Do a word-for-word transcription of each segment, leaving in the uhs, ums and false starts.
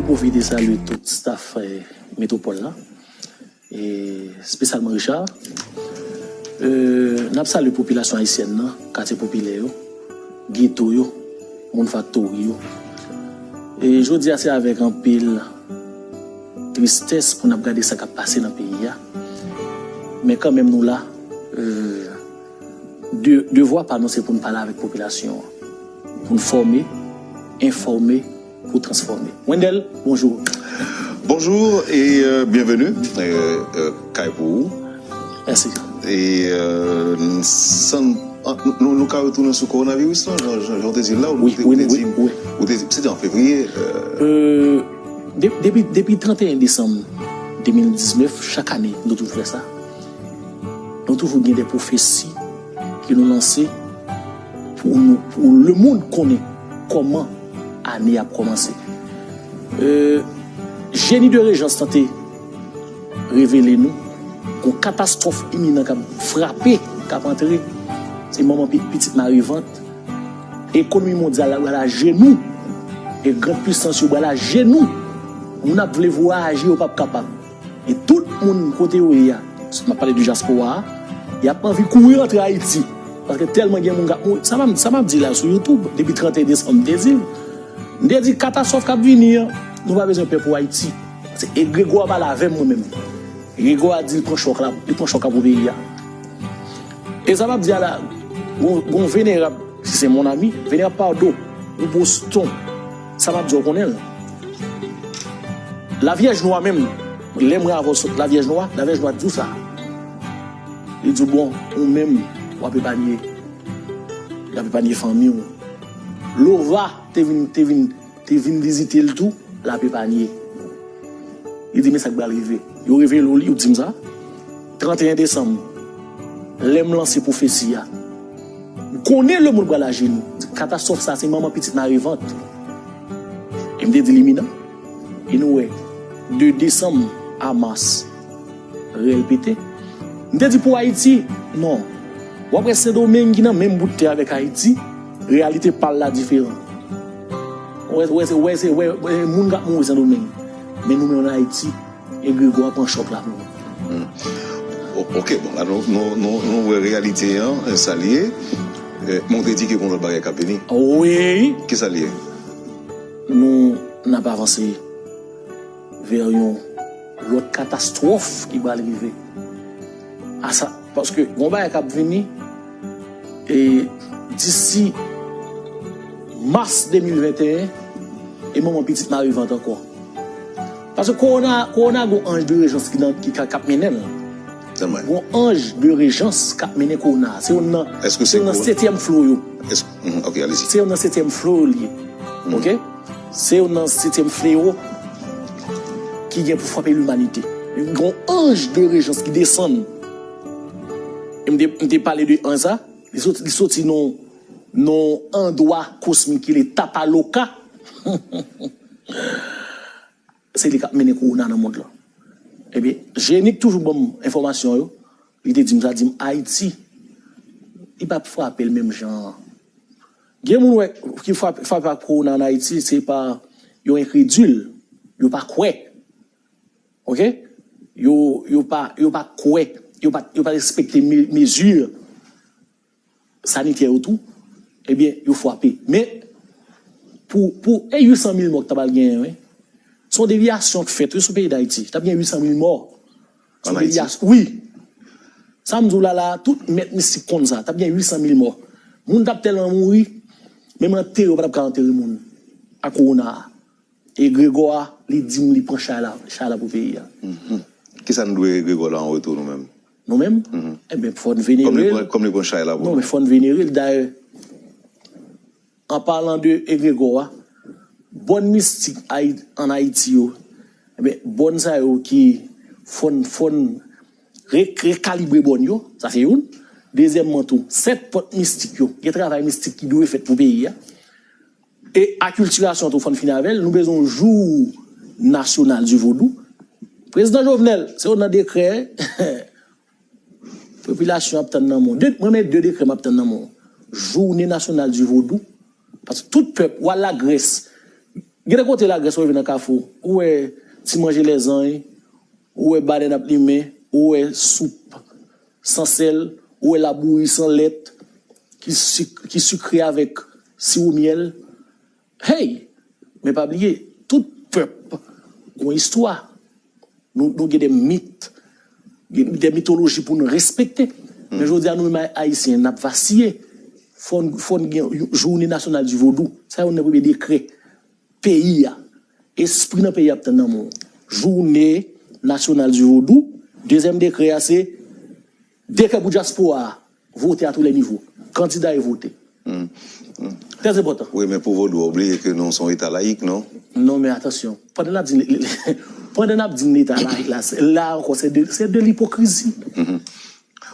Pwofite salye tout staff eh, Metwopòl la, e espesyalman Richard. Eh, n ap salye popilasyon ayisyèn nan, katye popilè yo, geto yo, moun faktori yo. E jodi a se avèk anpil tristès pou n ap gade sa k ap pase nan peyi a. Men kanmenm nou la, eh, de, devwa pa nou se pou n pale avèk popilasyon an, pou n fòme, enfòme, pou transfòme. Wendell, bonjou. Bonjou e euh, byenveni euh, euh, kay pou ou. Mèsi. E euh, san, ah, nou, nou ka retounen sou kowonaviris lan, jan, jan, jan w te di l la, ou Wi, te, wi, ou te wi, di, wi. Ou te di, se te an fevriye. Euh, Euh, de- depi, depi trannteyen desanm de mil diznèf, chak ane, nou toujou fè sa. Nou toujou gen de pwofesi ke nou lanse pou, nou, pou lemonn konnen kòman ane ap kòmanse. Euh, jeni de rejans lan te revele nou yon katastwòf iminan k ap frape, k ap antre. Se manman pi- pitit marevant. Ekonomi mondyal la pral ajenou. E gran pisans yo pral ajenou. Moun ap vle vwayaje, yo p ap kapab. E tout moun kote yo ye a, m ap pale de dyaspora a, y ap anvi kouri antre Ayiti. Paske tèlman gen moun k ap mouri. Sa m ap, sa m ap di la sou YouTube, depi trannteyen desanm, m te di l. M te di katastwòf k ap vini an, nou pa bezwen pè pou Ayiti. Se egregwa pale avè m mwen menm. Egregwa di l pran chòk la, li pran chòk la pou peyi a. E sa m ap di a la, gon, gon venerab, si se mon ami, venerab Pardo, ou Boston, sa m ap di w konnen l. Lavyèj nwa menm, lè mwen avè w sot Lavyèj nwa, Lavyèj nwa di w sa. Li di w bon, ou menm, w ap epanye, w ap epanye fanmi w. Lova te vin, te vin, te vin vizite l tou, l ap epanye. Li di men sa k pral rive. Yo revele w li, ou di m sa. Trannteyen desanm, lè m lanse pwofesi a, m konnen lemonn pral ajenou. Katastwòf sa se manman pitit marevant. E m te di l iminan. E nou wè, de desanm a mas, rèl pete. M te di pou Ayiti, non. W ap wè Sendomeng ki nan menm bout tè avèk Ayiti, reyalite pa l la diferan. Wè, wè, se- wè, se- wè, wè, moun k ap mouri Sendomeng. Men nou menm ann Ayiti, egregwa pran chòk la pou nou. O- Ok, bon, la nou, nou, nou, nou wè reyalite an, eh, sa l ye. Eh, Men w te di ke gon lòt bagay k ap vini. Wi, Ki sa l ye? Nou n ap avanse vè yon lòt katastwòf ki pral rive. Asa, paske gon bagay k ap vini, e disi mas de mil venteyen, e manman pitit marevant ankò. Paske kowona, kowona gon anj de rejans ki, nan, ki ka, k ap mennen l. Gon anj de rejans k ap mennen kowona. Se youn nan, se youn nan setyèm flewo yo. Ok, alezi. Se youn nan setyèm flewo li ye. Ok? Se youn nan setyèm flewo ki gen pou frape limanite. Gon anj de rejans ki desann. E m te, m te pale de anj sa. Li soti, li soti nan, nan andwa kosmik ki le Tapaloka. Se li k ap mennen kowona nan mond lan. Ebyen, Jenik toujou ban m enfòmasyon yo. Li te di m sa, di m Ayiti, li p ap frape l menm jan an. Gen moun wè ki frape, frape ak kowona ann Ayiti, se pa yo enkredil, yo pa kwè. Ok? Yo, yo pa, yo pa kwè, yo pa, yo pa respekte me- mezi sanitè yo tou, ebyen, yo frape. Men, pou, pou, e uit san mil mò k ta pral genyen, wi. Se yon devyasyon k fèt, wi, sou peyi Dayiti. T ap gen uit san mil mò. Se yon devyasyon, wi. Sa m di w la, la, tout mèt mistik konn sa. T ap gen uit san mil mò. Moun t ap tèlman mouri, menm antere yo pa t ap ka antere moun ak kowona a. Egregwa a, li di m li pran chay la, chay la pou peyi a. Kisa n dwe egregwa la an retou nou menm? Nou menm? Ebyen, fò n venere l. Kòm li pran chay la pou nou. Non, men fò n venere l. Dayè, an palan de egregwa a, bòn mistik ann Ayiti yo, ebyen, bòn sa yo ki fò n, fò n re- rekalibre bòn yo, sa se youn. Dezyèmman tou, sèt pòt mistik yo, gen travay mistik ki dwe fèt pou peyi a. E akiltirasyon tou, fò n fini avè l, nou bezwen yon jou nasyonal di vodou. Prezidan Jovenel, se yon nan dekrè popilasyon ap tann nan men w. Mwen, men de dekrè m ap tann nan men w. Jounen nasyonal di vodou. Paske tout pèp, w al Lagrès, Gen de kote Lagrès ou rive nan Kafou, ou wè ti manje lèzanj, ou wè banèn ap limen, ou wè soup san sèl, ou wè labouyi san lèt ki sik, ki sikre avèk siwo myèl. Hey! Men pa bliye, tout pèp gon istwa. Nou, nou gen de mit, gen de mitoloji pou nou respekte. Men jodi a nou menm Ayisyen, n ap vasiye. Fò n, fò n gen yon jounen nasyonal di vodou. Sa yon nan premye dekrè peyi a. Espri nan peyi a ap tann nan men w. Jounen nasyonal di vodou. Dezyèm dekrè a se dekrè pou dyaspora a. Vote à tous les niveaux. Kandida e vote. Trè enpòtan. Wi, men pou vodou a, w bliye ke nou se yon eta layik, non? Non, men atansyon. Pandan n ap di, pandan n ap di n eta layik la, se, la ankò, se de, se de lipokrizi.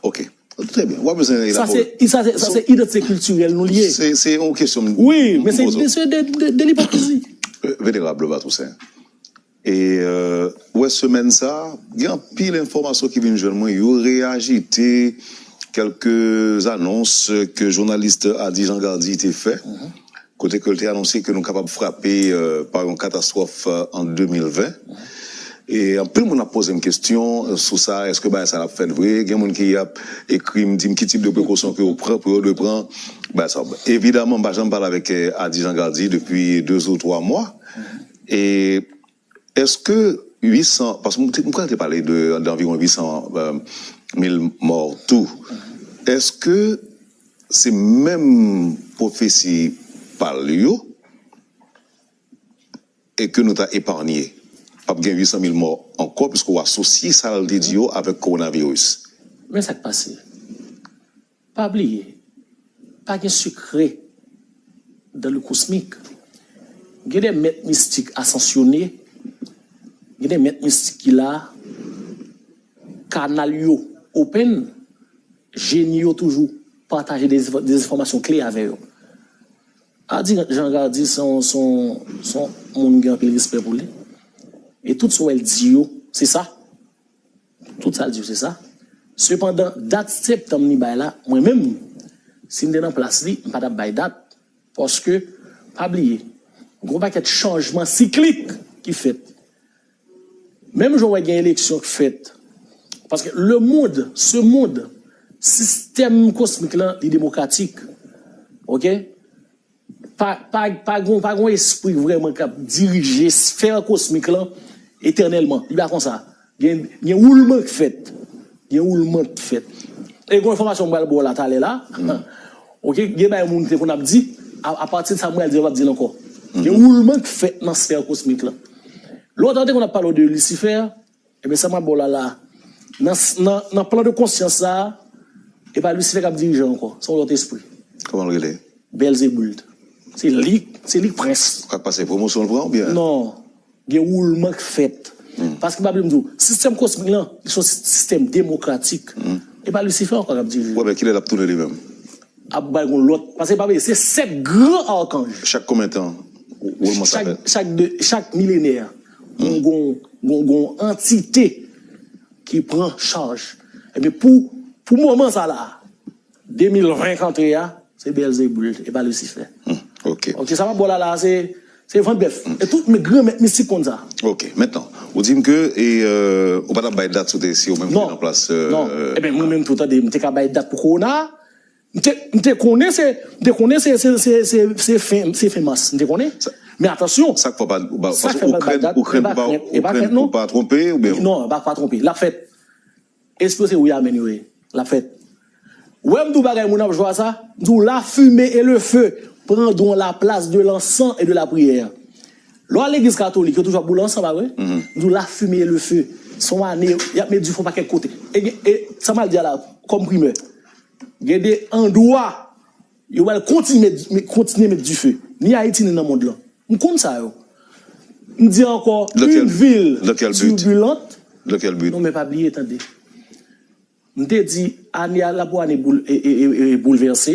Ok. Trè byen. W ap bezwen elabore. Sa se, sa se, sa se idantite kiltirèl nou l ye. Se, se yon kesyon m Wi, men se, se de, de, de lipokrizi. Venerab Lova Toussaint. E, euh, ou wè, semèn sa, gen anpil enfòmasyon ki vin jwenn mwen, yo reyajite kèlke anons ke jounalis Ady Jean Gardy te fè, kote ke l te anonse ke nou kapab frape, euh, pa yon katastwòf, euh, an de mil ven. E anpil moun ap poze m kesyon, euh, sou sa, èske bagay sa ap fèt vre? Gen moun ki ap ekri m, di m ki tip de prekosyon ke yo pran, pou yo dwe pran. Bagay sa, evidaman, m pa janm pale avèk, euh, Ady Jean Gardy depi de ou twa mwa. E Èske uit san, paske m kwè l te pale de, d'environ uit san mil mò tou. Èske se menm pwofesi pa l yo e ke nou ta epanye? P ap gen uit san mil mò ankò, piske w asosye sa l te di yo avèk kowonaviris. Men sa k pase. Pa bliye, pa gen sekrè dans le cosmique. Gen de mèt mistik asansyone, gen de mèt mistik ki la, kanal yo open, jeni yo toujou pataje de, de enfòmasyon kle avè yo. Adi Jean Gardy se yon, se yon, se yon moun gen anpil respè pou li. E tout sa w wè l di yo, se sa. Tout sa l di yo se sa. Sepandan, dat septanm li bay la, mwen menm, si m te nan plas li, m pa t ap bay dat. Paske, pa bliye, gen yon pakèt chanjman siklik ki fèt. Menm jan w wè gen eleksyon k fèt, paske le monde, ce monde, sistèm kosmik lan, li demokratik. Oke? Pa, pa, pa gon, pa gon espri vrèman k ap dirije sfè kosmik lan etènèlman. Li pa konsa. Gen, gen woulman k fèt. Gen woulman k fèt. E gon enfòmasyon m pral ba w la talè la. Oke, gen bagay moun te konn ap di, a, apati de sa m pral di, yo p ap di l ankò. Gen woulman k fèt nan sfè kosmik lan. Lontan yo te konn ap pale w de Lisifè, Ebyen, sa m ap ba w la la, nan, nan, nan plan de konsyans sa a, e pa Lisifè k ap dirije ankò, se yon lòt espri. Kòman l rele? Bèlzebul. Se li, se li k prens. Sa k pase? Pwomosyon l pran oubyen? Non, gen woulman k fèt. Paske pa bliye m di w, sistèm kosmik lan, li se yon sistèm demokratik. E pa Lisifè ankò k ap dirije. Wi, men kilè l ap tounen li menm? ap bay yon lòt. Paske pa bliye, se sèt gran akanj. Chak konbyen tan woulman sa fèt? Chak, chak, de, chak milenè, gon, gon, gon, gon antite ki pran chaj. Ebyen, pou, pou moman sa la, de mil ven k antre a, se Bèlzebul, e pa Lisifè. Ok. Ok, sa m ap ba w la la, se, se vant bèf. E tout men granmèt mistik konn sa. Ok, mentnan, ou di m ke, e, euh, ou pa t ap bay dat si w te, si w menm te nan plas, euh, non. Ebyen, mwen menm tou, tande, m te ka bay dat pou kowona a. M te, m te konnen se, m te konnen se, se, se, se, se fen, se fen mas. M te konnen. Men atansyon. Sa k fè w pa, ou pa, paske ou krèn, ou krèn pou pa, ou krèn pou pa twonpe oubyen? Non, pa, pa twonpe. L ap fèt. Espri w se wi amèn yo ye. L ap fèt. Ou wè m di w bagay moun ap jwe a sa? M di w la fumée et le feu prendront la place de l'encens et de la prière. Lè w al legliz katolik, yo toujou ap boule ansanm, pa vre? M di w la fumée et le feu. Se yon ane, y ap met dife yon pakèt kote. E, e sa m al di a la, kòm primè. Gen de andwa yo pral kontinye, kontinye met dife. Ni Ayiti, ni nan mond lan. M konn sa yo. M di ankò, une ville turbulente. Non, men pa bliye, tande. M te di, ane a la pou ane boul, e, e, e, e, boulvèse,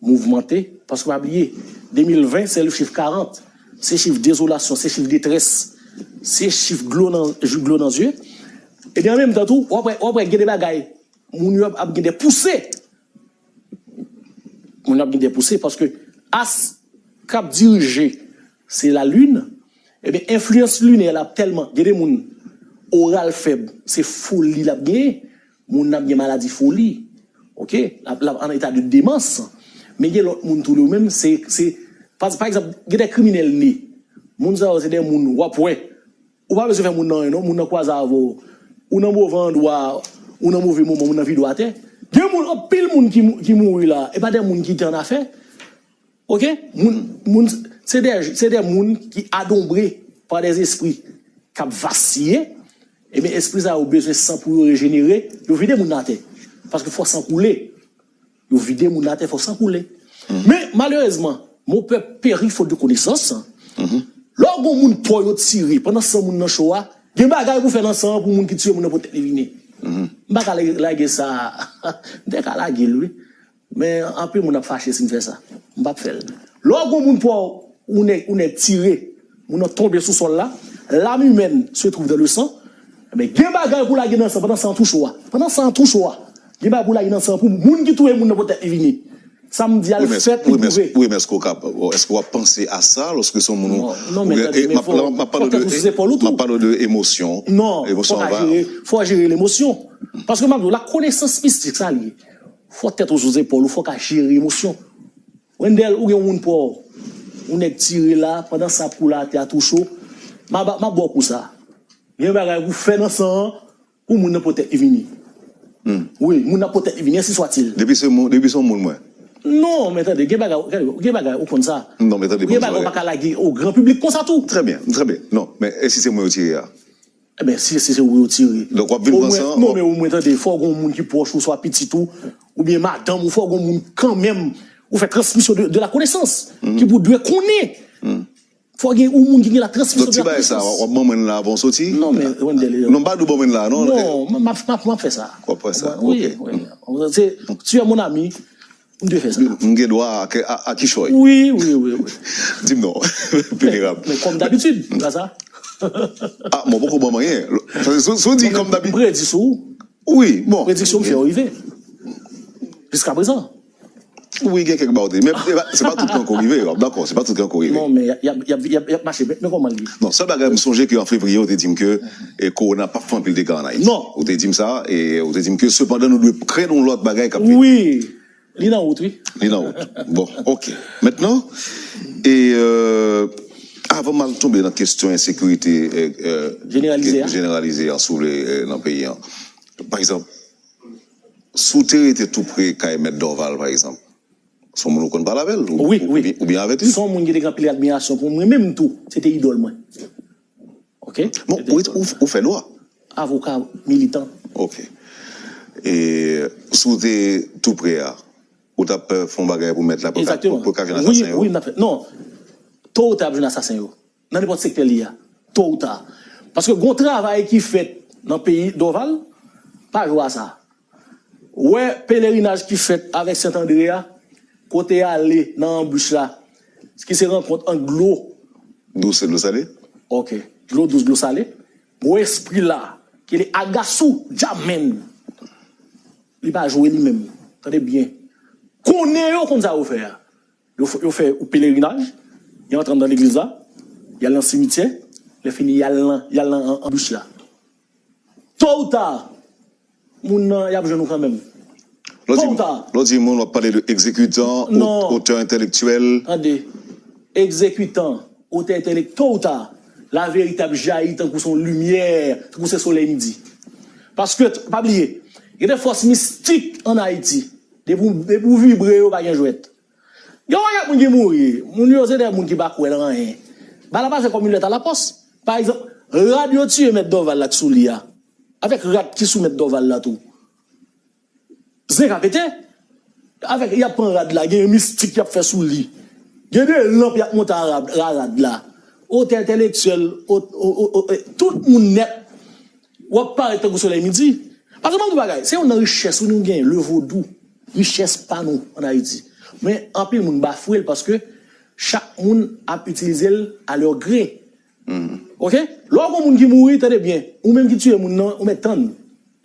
mouvmante, paske pa bliye, de mil ven, se le chif karant. Se chif dezolasyon, se chif detrès, se chif dlo nan, dlo nan zye. Epi an menm tan tou, w ap wè, w ap wè gen de bagay, moun yo ap, ap gen de pouse. Moun yo ap gen de pouse paske as k ap dirije se lalin. Ebyen, enfliyans linè la ap tèlman, gen de moun, oral fèb, se foli l ap genyen. Moun nan ap gen maladi foli. Oke? L ap, l ap an eta de demans. Men gen lòt moun tou, li menm, se, se, pa, pa egzanp, gen de kriminèl ne. Moun sa yo, se de moun, w ap wè. Ou pa bezwen fè moun nan anyen, non. Moun nan kwaze avè w. Ou nan move andwa, ou nan move moman, moun nan vide w atè. Gen moun, anpil moun ki, mou- ki mouri la, e pa de moun ki te an afè. Oke? Moun, moun, se de, se de moun ki adombre pa de espri k ap vasiye. Ebyen, espri sa yo bezwen san pou yo rejenere. Yo vide moun nan atè. Paske fò san koule. Yo vide moun nan atè, fò san koule. Men, malerezman, mon peuple périt faute de connaissance. Lè w gon moun pa w yo tire, pandan san moun nan cho a, gen bagay pou fè nan san an pou moun ki tire moun nan pou tèt li vini. M pa ka lage sa. M te ka lage l, wi. Men anpil moun ap fache si m fè sa. M p ap fè l. Lè w gon moun pa w, ou nèg, ou nèg tire, moun nan tonbe sou sòl la, l'âme humaine se trouve dans le sang. Men gen bagay pou lage nan san, pandan san an tou cho a. Pandan san an tou cho a. Gen bagay pou lage nan san an pou moun ki touye moun nan pou tèt li vini. Sa m di a l fèt, li pwouve. Wi, men èske w ka, èske w ap panse a sa lòske se yon moun ou... Non, non, men tande, men fò, fò tèt ou sou zepòl ou tou. M ap pale de emosyon. Non, fò ka jere, fò jere lemosyon. Paske m ap di w, lakonesans mistik sa li ye. Fò tèt ou sou zepòl ou, fò ka jere emosyon. Wendell, ou gen yon moun pa w, yon nèg tire la, pandan sa ap koule atè a tou cho. M a ba, m a ba w kou sa. Gen bagay pou fè nan san an, pou moun nan pwotèt li vini. Wi, moun nan pwotèt li vini, ensi swatil. Depi se moun, depi se yon moun mwen. Non, men tande, gen bagay, gade, gen bagay, ou konn sa. Non, men tande, gen bagay ou pa ka lage o gran piblik konsa tou. Trè byen, trè byen. Non, men e si se mwen yo tire a? Ebyen, si, si se ou yo tire. Donk, w ap vin pran san. Non, men omwen, tande, fò gon moun ki pwòch ou, swa pitit ou, oubyen madanm ou, fò gon moun kanmenm, ou fè transmisyon de, de la konesans, ki pou dwe konnen. Fò gen yon moun ki gen la transmisyon de la konesans. Donk, ti bagay sa, w ap ban mwen la avan w soti? Non, men, Wendell, non, m pa dwe ban mwen la, non? Non, m ap, m ap, m ap fè sa. W ap fè sa, wi, ok. Wi. Se, tu es mon ami, m dwe fè sa. M gen dwa a, a, a kichòy. Wi, wi, wi, wi. Di m non. Venerab. Men, men kòm dabitid, pa sa. Ah, bon, poko ban m anyen. Sa, si, si w di kòm dabitid. M predi sou ou. Wi, bon. Prediksyon m fè yo rive. Jiska prezan. Wi, gen kèk bagay ou te. Men se pa, se pa tout kankou rive, w ap dakò, se pa tout kankou rive. Non, men y ap, y ap, y ap, y ap mache. Men, men kòman l ye? Non, sèl bagay, m sonje ke an fevriye, ou te di m ke, e, kowona p ap fè anpil dega ann Ayiti. Non. Ou te di m sa, e ou te di m ke, sepandan, nou dwe krent yon lòt bagay k ap vini. Wi. Li nan wout, wi. Li nan wout. Bon, ok. Mentnan, e, euh, avan m al tonbe nan kesyon ensekirite, euh, euh, jeneralize a, jeneralize a, si w vle, euh, nan peyi an. Pa egzanp, si w te rete tou pre kay Mèt Dorval, pa egzanp, se yon moun ou konn pale avè l, ou, wi, ou, wi, oubyen, oubyen avèk li? Se yon moun ki te gen anpil admirasyon pou mwen, menm tou, se te idòl mwen. Ok? Bon, ou, ou, ou fè dwa? Avoka, militan. Ok. E si w te tou pre a, ou t ap, euh, fè yon bagay pou mèt la, pou ka, pou ka jwenn asasen yo? Wi, wi, m t ap fè. Non. To ou ta ap jwenn asasen yo. Nan nenpòt sektè li a. To ou ta. Paske gon travay ki fèt nan peyi Dorval, pa jwe a sa. Wè pelerinaj ki fèt avèk Sent Andre a, kote y ale nan anbich la, ki se rankont ant dlo. Dous e dlo sale? Ok. Dlo dous, dlo sale. Gwo espri la, ki rele Agasou Djamen. Li pa jwe li menm. Tande byen. Konnen yo konn sa yo fè a. Yo, f- yo fè yon pelerinaj, y antre anndan legliz la, y al nan simityè, lè fini, y al nan, y al nan an- anbich la. To ou ta, moun nan, y ap jwenn ou kanmenm. To ou ta. Lè w di moun, w ap pale de egzekitan, non, otè entelektyèl. Tande, egzekitan, otè entelek-, to ou ta, laverite ap jayi tankou se yon limyè, tankou se solèy midi. Paske, pa bliye, gen de fòs mistik ann Ayiti. Depi w, depi w vibre, yo pa gen jwèt. Gen yon pakèt moun ki mouri. Moun yo, se de moun ki pa kwè nan anyen. Bagay la pase kòm yon lèt alapòs. Pa egzanp, rad yo tiye Mèt Dòval la k sou li a. Avèk rad ki sou Mèt Dòval la tou. Zen ka pete. Avèk, y ap pran rad la, gen yon mistik y ap fè sou li. Gen de lanp y ap monte a rad, a rad la. Otè entelektyèl, o- o- o- o- e, tout moun nèt. W ap parèt tankou solèy midi. Paske m ap di w bagay, se youn nan richès wi nou genyen, le vodou. Richès pa nou ann Ayiti. Men anpil moun bafwe l paske chak moun ap itilize l à leur gré. Ok? Lè w gon moun ki mouri, tande byen, ou menm ki tiye moun nan, ou mèt tann.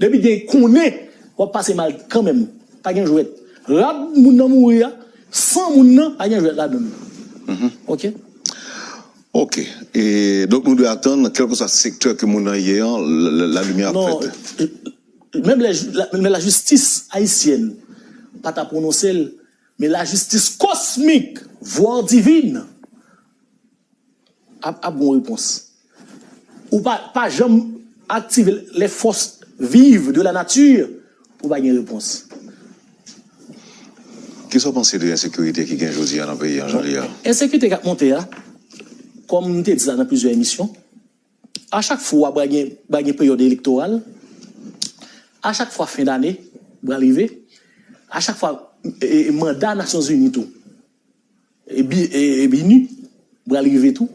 Depi gen konnen, w ap pase mal kanmenm. Pa gen jwèt. Rad moun nan mouri a, san moun nan, pa gen jwèt ladan l. Ok? Ok. E donk nou dwe atann, kèlkeswa sektè ke moun nan ye an, la, la, la limyè ap fèt. Non, menm lè, la, menm lè lajistis ayisyèn pa ta pwononse l, men lajistis kosmik, vwa divin, ap, ap gon repons. Ou pa, pa janm aktive les forces vives de la nature pou pa gen repons. Kisa w panse de ensekirite ki gen jodi a nan peyi an, Jean Liard? Ensekirite k ap monte a, kòm m te di sa nan plizyè emisyon, a chak fwa bral gen, bral gen peryòd elektoral, a chak fwa fen dane bral rive, a chak fwa e, e, manda Nasyonzini tou, e, bi, e, e bini bral rive tou,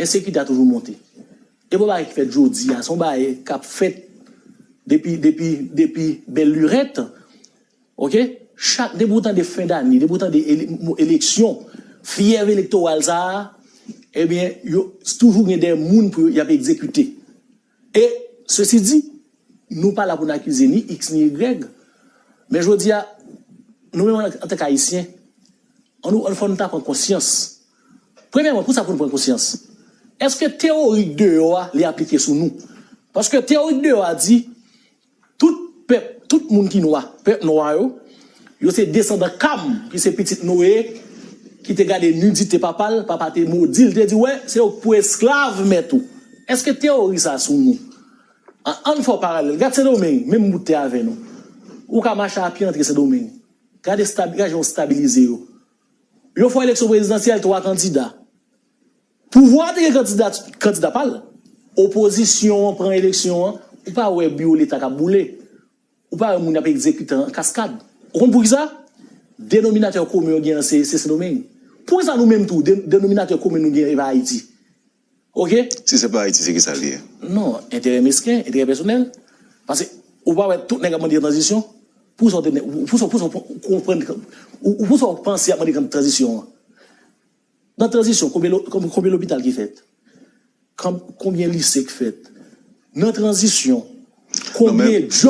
ensekirite a toujou monte. E bon, bagay ki fèt jodi a, se yon bagay k ap fèt depi, depi, depi bèl lirèt. Ok? Chak, depi w tande fen dane, depi w tande ele, mo eleksyon, fyèv elektoral sa a, ebyen, yo toujou gen de moun pou y ap egzekite. E, sesi di, nou pa la pou n akize ni X ni Y, men jodi a, nou menm antanke Ayisyen, ann, ann fò nou ta pran konsyans. Premyèman, pou sa pou nou pran konsyans, èske teyorik deyò a li aplike sou nou? Paske teyorik deyò a di, tout pèp, tout moun ki nwa, pèp nwa yo, yo se desandan Kam, ki se pitit Noye, ki te gade nidite papa l, papa te modi l, te di, wè, se yo k pou esklav mèt ou. Èske teyori sa sou nou? An, ann fè yon paralèl. Gad Sendomeng, menm bout tè avè nou. Ou ka mache a pye antre Sendomeng. Gade stabi, gade jan yo stabilize yo. Yo fè eleksyon prezidansyèl, twa kandida. Pouvwa a te gen kandida, kandida pa l. Opozisyon an pran eleksyon an. Ou pa wè biwo Leta k ap boule. Ou pa wè moun ap egzekite an kaskad. Ou konn poukisa? Denominatè komen yo gen an se, se Sendomeng. Poukisa nou menm tou, de, denominatè komen nou gen e pa Ayiti? Ok? Si se pa Ayiti, se kisa l ye? Non, enterè mesken, enterè pèsonèl. Paske ou pa wè tout nèg ap mande tranzisyon. Poukisa w te, poukisa, poukisa w konprann, ou, ou poukisa w panse ap mande tranzisyon an? Nan tranzisyon, konbyen lo, konbyen lopital ki fèt? Konbyen lise k fèt? Nan tranzisyon, konbyen djòb?